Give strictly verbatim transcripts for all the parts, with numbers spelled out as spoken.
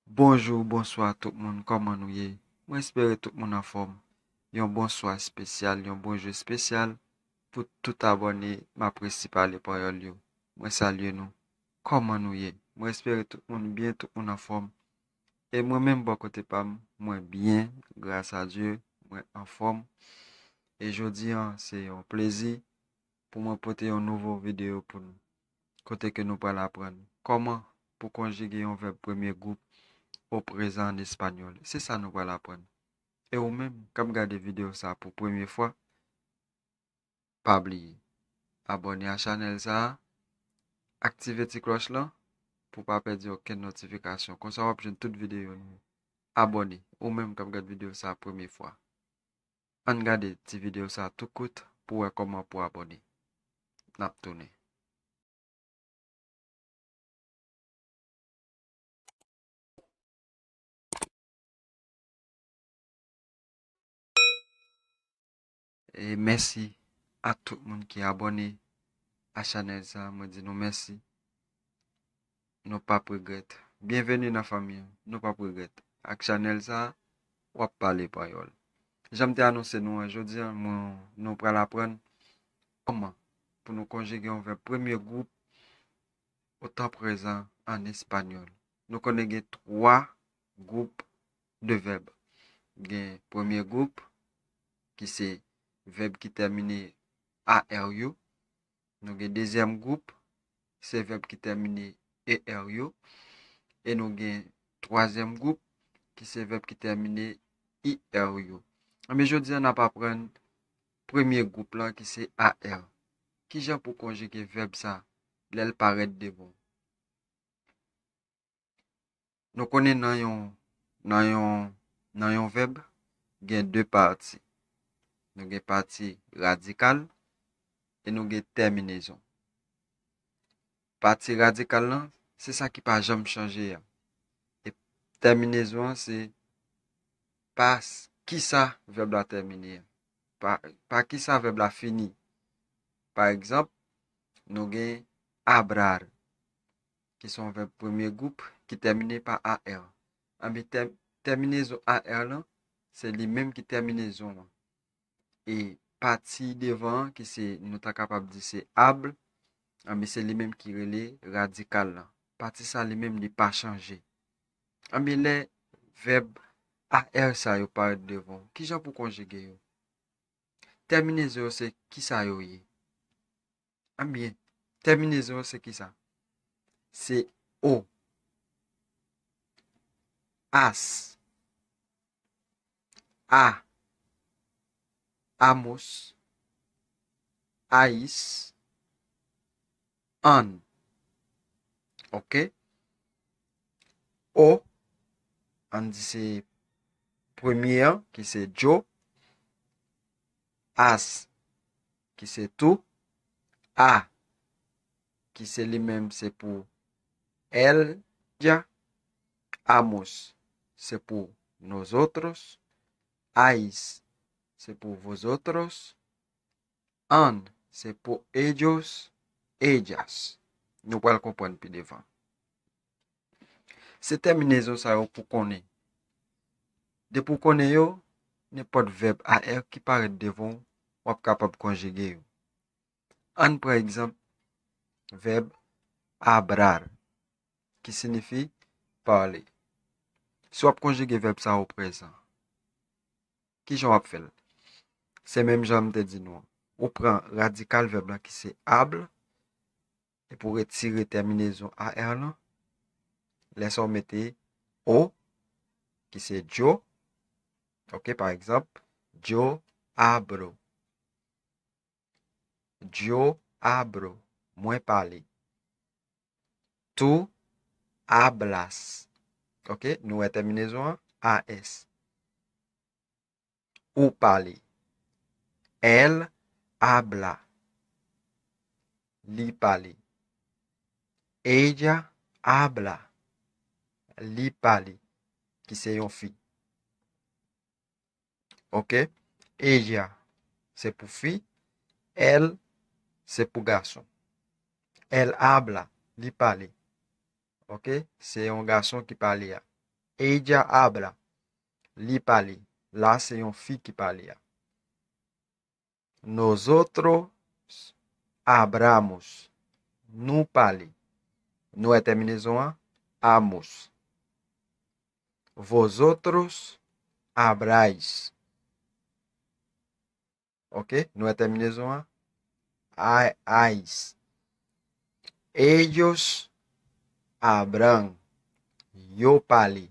Bonjou, bonswa tout moun, kòman nou ye? Mwen espere tout moun anfòm. Yon bonswa espesyal, yon bonjou espesyal pou tout abòne M Apresye Pale Panyòl yo. Mwen salye nou. Kòman nou ye? Mwen espere tout moun byen, tout moun anfòm. E mwen menm bò kote pa m, mwen byen, gras a Dye, mwen anfòm. E jodi a, se yon plezi pou mwen pote yon nouvo videyo pou nou, kote ke nou pral aprann kòman pou konjige yon vèb premye gwoup o prezan an espanyòl. Se sa nou pral aprann. E ou menm k ap gade videyo sa a pou premye fwa, pa bliye abòne a chanèl sa a, aktive ti klòch lan pou w pa pèdi okenn notifikasyon. Konsa w ap jwenn tout videyo nou abòne. Ou menm k ap gade videyo sa a premye fwa, ann gade ti videyo sa a tou kout pou w wè kòman pou abòne. N ap tounen. E mèsi a tout moun ki abòne a chanèl sa a. Mwen di nou mèsi. Nou p ap regrèt. Byenveni nan fanmi an. Nou p ap regrèt. Ak chanèl sa a, w ap pale panyòl. Jan m te anonse nou an, jodi a, mwen, nou pral aprann kòman pou nou konjige yon vèb premye gwoup o tan prezan an espanyòl. Nou konnen gen twa gwoup de vèb. Gen premye gwoup, ki se vèb ki tèmine A R yo. Nou gen dezyèm gwoup, se vèb ki tèmine E R yo. E nou gen twazyèm gwoup, ki se vèb ki tèmine I R yo. Anben, jodi a, n ap aprann premye gwoup lan, ki se A R. Kijan pou konjige vèb sa lè l parèt devan w? Nou konnen nan yon, nan yon, nan yon vèb, gen de pati. Nou gen pati radikal e nou gen tèminezon. Pati radikal lan, se sa ki pa janm chanje a. E tèminezon an, se pa s-, kisa vèb la tèmine a. Pa, pa kisa vèb la fini. Pa egzanp, nou gen hablar, ki se yon vèb premye gwoup ki tèmine pa A R. Anben, tè-, tèminezon A R lan, se li menm ki tèminezon an. E pati devan an, ki se, nou ta kapab di se hable, anben, se li menm ki rele radikal lan. Pati sa li menm, li pa chanje. Anben, lè vèb A R sa yo parèt devan w, kijan pou konjige yo? Tèminezon yo se kisa yo ye? Anben, tèminezon yo se kisa? Se o, as, a, amos, ais, an. Oke? O, ann di se premye an, ki se yo. As, ki se tú. A, ki se li menm, se pou ella. Amos, se pou nosotros. Ais, se pou vosotros. An, se pou ellos, ellas. Nou pral konprann pi devan. Se tèminezon sa yo pou konnen. Depi w konnen yo, nenpòt vèb A R ki parèt devan w, w ap kapab konjige yo. Ann pran egzanp vèb hablar, ki siyifi pale. Si w ap konjige vèb sa o prezan, kijan w ap fè l? Se menm jan m te di nou an. Ou pran radikal vèb la ki se hable, epi w retire tèminezon A R lan. Lè sa w mete o, ki se yo. Oke, pa egzanp, yo hablo. Yo hablo. Mwen pale. Tú hablas. Oke, nou wè tèminezon an, A S. Ou pale. Él habla. Li pale. Ella habla. Li pale. Ki se yon fi. Oke? Ella, se pou fi. Él, se pou gason. Él habla, li pale. Oke? Se yon gason ki pale a. Ella habla. Li pale. La se yon fi ki pale a. Nosotros hablamos. Nou pale. Nou wè tèminezon an? Amos. Vosotros habláis. Ok, nou wè tèminezon an? A, ais. Ellos hablan. Yo pale.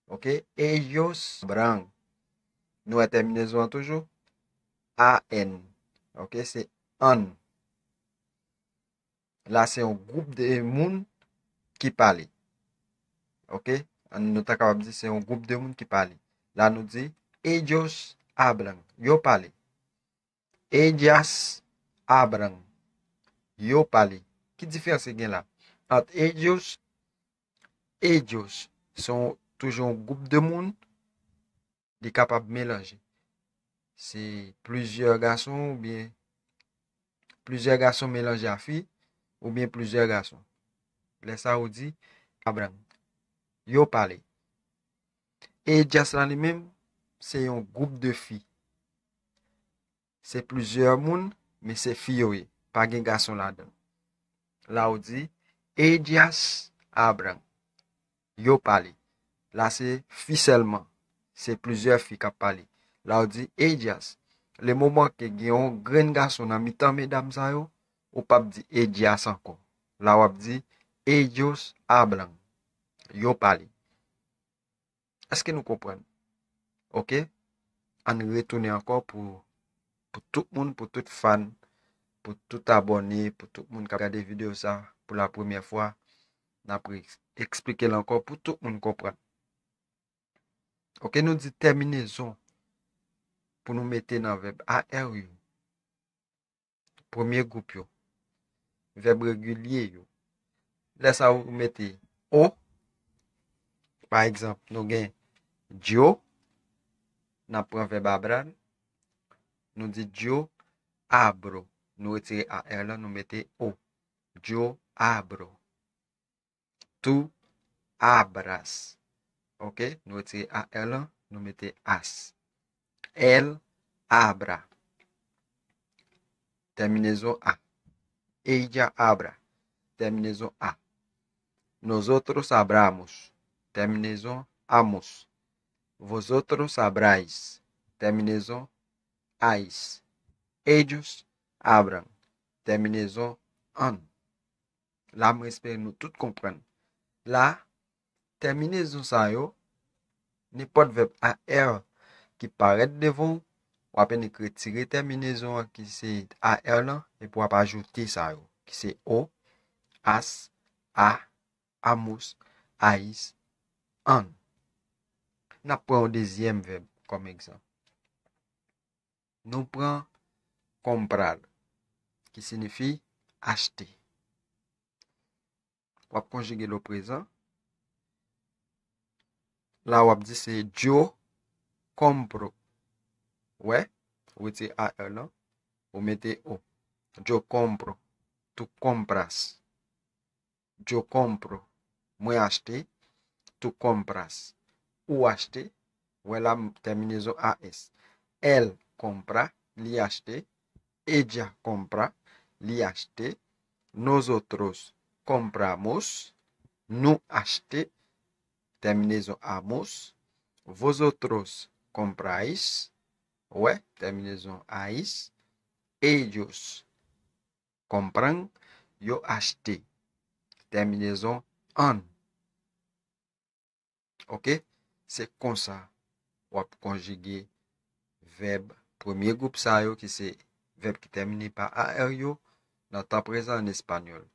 Ok, ellos hablan. Nou wè tèminezon an toujou? A N. Ok, se an. La se yon gwoup de moun ki pale. Ok? An, nou ta kapab di se yon gwoup de moun ki pale. La nou di, ellos hablan. Yo pale. Ellas hablan. Yo pale. Ki diferans ki gen la? Ant ellos, ellos, se yon, toujou yon gwoup de moun, li kapab melanje. Se plizyè gason oubyen plizyè gason melanje a fi oubyen plizyè gason. Lè sa ou di, hablan. Yo pale. Ellas la li menm, se yon gwoup de fi. Se plizyè moun, men se fi yo ye. Pa gen gason ladan. La ou di, ellas hablan. Yo pale. La se fi sèlman. Se plizyè fi k ap pale. La ou di, ellas. Le moman ke gen yon grenn gason nan mitan medam sa yo, ou p ap di ellas ankò. La w ap di, ellos hablan. Yo pale. Èske nou konprann? Ok? Ann retounen ankò pou, pou tout moun, pou tout fan, pou tout abòne, pou tout moun k ap gade videyo sa pou la premyè fwa. N ap re-, eksplike l ankò pou tout moun konprann. Ok, nou di tèminezon pou nou mete nan vèb A R yo. Premye gwoup yo. Vèb regilye yo. Lè sa ou mete o. Pa egzanp, nou gen yo. N ap pran vèb hablar. Nou di yo abro. Nou retire A R lan, nou mete o. Yo abro. Tú abras. Ok, nou retire A R lan, nou mete as. Él abra. Tèminezon a. Ella abra. Tèminezon a. Nosotros abramos. Tèminezon amos. Vosotros abráis. Tèminezon ais. Ellos abran. Tèminezon an. La, mwen espere nou tout konprann. La, tèminezon sa yo, nenpòt vèb A R ki parèt devan w, w ap annik retire tèminezon an ki se A R lan, epi w ap ajoute sa yo, ki se o, as, a, amos, ais, an. N ap pran yon dezyèm vèb kòm egzanp. Nou pran comprar, ki siyifi achte. W ap konjige l o prezan. La w ap di se yo compro. Wè, ou retire A R lan, ou mete o. Yo compro. Tú compras. Yo compro. Mwen achte. Tú compras. Ou achte. Wè la, tèminezon A S. Él compra, li achte. Ella compra, li achte. Nosotros compramos, nou achte. Tèminezon amos. Vosotros compráis. Wè, tèminezon ais. Ellos compran, yo achte. Tèminezon an. Ok? Se konsa w ap konjige vèb premye gwoup sa yo, ki se vèb ki tèmine pa A R yo, nan tan prezan an espanyòl.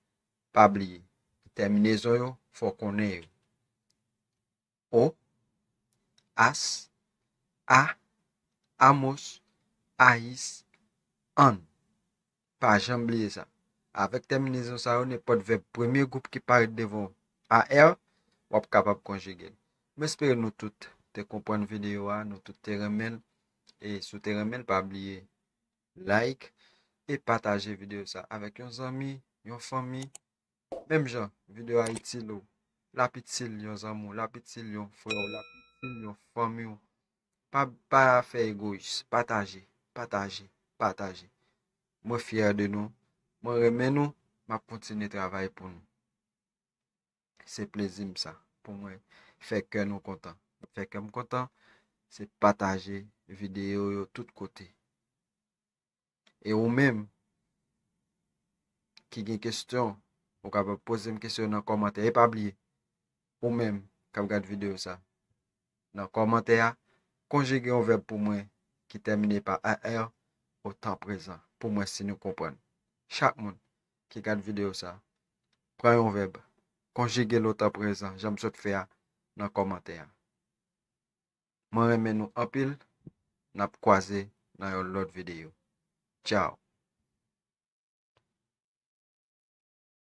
Pa bliye, tèminezon yo, fò w konnen yo. O, as, a, amos, ais, an. Pa janm bliye sa. Avèk tèminezon sa yo, nenpòt vèb premye gwoup ki parèt devan A R, w ap kapab konjige l. M espere nou tout te konprann videyo a, nou tout te renmen l. E si w te renmen l, pa bliye like e pataje videyo sa avèk yon zanmi, yon fanmi. Menm jan videyo a itil ou, l ap itil yon zanmi w, l ap itil yon frè w, l ap itil yon fanmi w. Pa, pa fè egoyis. Pataje, pataje, pataje. Mwen fyè de nou. Mwen renmen nou. M ap kontinye travay pou nou. Se plezi m sa. Pou mwen fè kè nou kontan. Fè kè m kontan, se pataje videyo yo tout kote. E ou menm ki gen kesyon, ou kapab poze m kesyon nan kòmantè. E pa bliye, ou menm k ap gad videyo sa, nan kòmantè a, konjige yon vèb pou mwen ki tèmine pa er o tan prezan, pou mwen si nou konprann. Chak moun ki gad videyo sa, pran yon vèb, konjige l o tan prezan, jan m sot fè a nan kòmantè a. Mwen renmen nou anpil, n ap kwaze nan yon lòt videyo. Tchao.